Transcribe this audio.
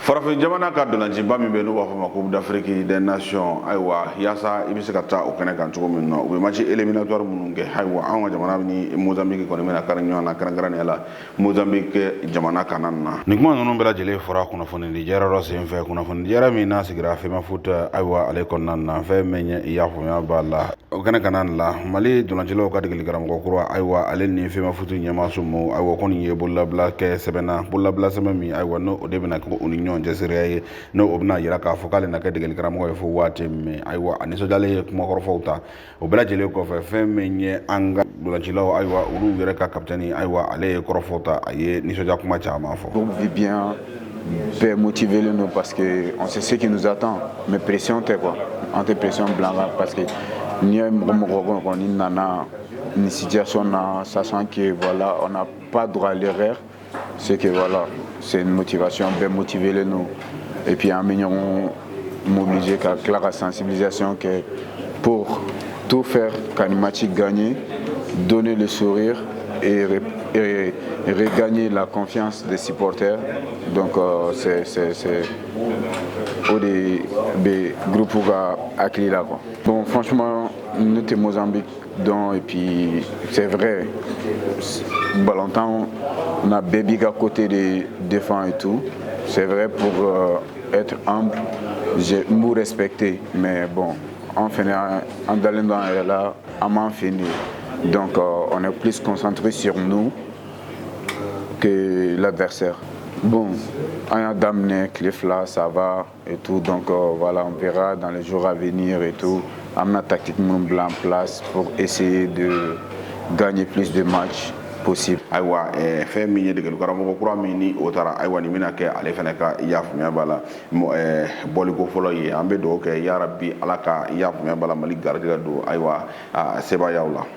Farafin jamana ka dolanciba min bɛ, n'u b'a fɔ ma Coupe d'Afrique des Nations, ayiwa, yaasa i bɛ se ka taa o kɛnɛ kan cogo min na, u bɛ match éliminatoire minnu kɛ. Ayiwa, anw ka jamana ni Mozambique kɔni bɛna kari ɲɔgɔn na, kɛrɛnkɛrɛnnenya la Mozambique jamana kana na. Nin kuma ninnu bɛɛ lajɛlen fɔra kunnafoni jɛra dɔ senfɛ, kunnafoni jɛra min n'a sigira FEMAFOOT, ayiwa, ale kɔnɔna na. Fɛn min ye, i y'a faamuya b'a la, o kɛnɛ kana la, Mali dolancilaw ka degeli karamɔgɔ kura, ayiwa, ale ni FEMAFOOT ɲɛmaaso ma, ayiwa, kɔni ye bololabila kɛ sɛbɛn na, bololabila sɛbɛn min, ayiwa, n'o o de bɛna kɛ u ni ɲɔgɔn cɛ seereya ye, n'o o bɛna yira k'a fɔ k'ale na kɛ degeli karamɔgɔ ye fo waati min. Ayiwa, a nisɔndiyalen ye kumakɔrɔfɔw ta. O bɛɛ lajɛlen kɔfɛ, fɛn min ye an ka dolancilaw, ayiwa, olu yɛrɛ ka capitaine, ayiwa, ale ye kɔrɔfɔ ta, a ye nisɔndiya kuma caman fɔ. Groupe vit bien, bɛɛ motivé nous parce que on sait ce qui nous attend, mais pression tɛ quoi, an tɛ pression bila an kan parce que n'i ye mɔgɔ mɔgɔ kɔni nana nin situation na, sachant que voilà, on n'a pas droit à l'erreur, c'est que voilà, c'est une motivation, bɛɛ motivé nous et puis an bɛ ɲɔgɔn mobiliser ka tila ka sensibilisation kɛ pour tout faire ka nin match gagner, donner le sourire et regagner la confiance des supporters. Donc c'est o de bɛ groupe ka hakili la quoi. Bon, franchement, ne tɛ Mozambique dɔn et puis c'est vrai, ballontan na, bɛɛ b'i ka côté de défend et tout. C'est vrai, pour être humble, j'ai n b'u respecter, mais bon, an fɛnɛ an dalen don an yɛrɛ la, an m'an fɛ yen de. Donc on est plus concentré sur nous que l'adversaire. Bon, an y'a daminɛ tile 2, ça va et tout. Donc voilà, on verra dans les jours à venir et tout. An bɛna tactique minnu bila en place pour essayer de gagner plus de matchs possible. Ayiwa, fɛn min ye degeli karamɔgɔ kura min ni o taara, ayiwa, nin bɛna kɛ ale fana ka, i y'a faamuya b'a la, bɔliko fɔlɔ ye. An bɛ dugawu kɛ, yarabi Ala ka, i y'a faamuya b'a la, Mali garijɛgɛ don, ayiwa, sebaaya la.